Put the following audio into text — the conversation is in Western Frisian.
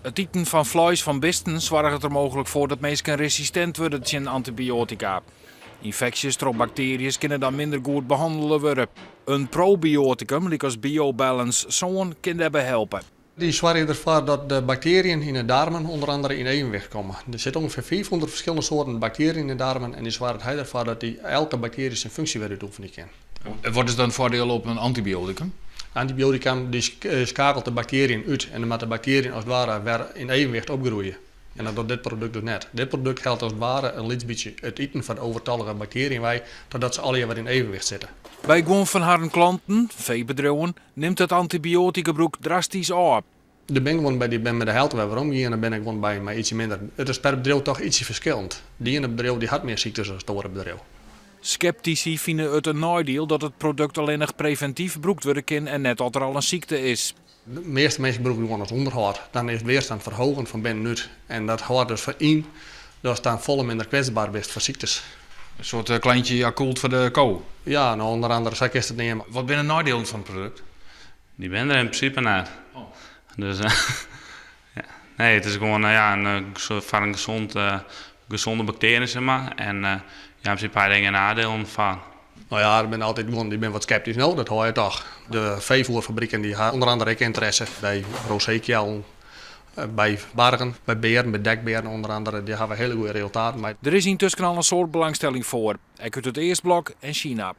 It iten fan fleis fan bisten soarget der mooglik foar dat minsken resistint wurde tsjin antibioatika. Ynfeksjes troch baktearjes kinne dan minder goed behannele wurde. In probioatikum lykas BioBalance sân kin dêrby helpe. Dy soargje derfoar dat de bakteriën yn de darmen ûnder andere yn evenwicht komme. Der sitte ûngefear 500 ferskillende soarten bakteriën yn de darmen en dy soarget hy derfoar dat dy elke baktearje syn funksje wer útoefenje kin. Wat is dan it foardiel op in antibioatikum? Antibioatika dy skakelt de bakteriën út en dan moatte de bakteriën as it ware wer yn evenwicht opgroeie. En dat docht dit produkt dus net. Dit produkt helpt as it ware in lyts bytsje it iten fan de overtallige bakteriën wei, totdat se allegear wer yn evenwicht sitte. By guon fan harren klanten, feebedriuwen, nimt it antibioatikagebrûk drastysk ôf. Der binne guon by dy't binne mei de helte wer werom gien, der binne guon by mei ytsje minder. It is per bedriuw toch ytsje ferskillend. De iene bedriuw dy hat mear syktes as it oare bedriuw. Skeptisy fine it in neidiel dat it produkt allinnich previntyf brûkt wurde kin en net as der al in sykte is. De measte minsken brûke it gewoan as ûnderhâld. Dan is weerstand ferhogend fan binnenút en dat hâldt dus foar yn datst dan folle minder kwetsber bist foar syktes. In soart kleintje Yakult foar de ko? Ja, no ûnder andere sa kinst it neame. Wat binne de neidielen fan it produkt? Dy binne der yn prinsipe net. Dus ja. Nee, it is gewoan ja, in foar in gezond, gezonde baktearje sis mar. En ja, yn prinsipe ha je der gjin neidielen fan. No ja, der binne altyd guon dy binne wat skeptysk no, dat hâld je toch. De feefoerfabriken dy ha ûnder andere ek ynteresse by rosékeallen, by bargen, by bearen, by dekbearen ûnder andere. Dy hawwe hiele goede resultaten mei. Der is yntusken al in soad belangstelling foar, ek út it Eastblok en Sina.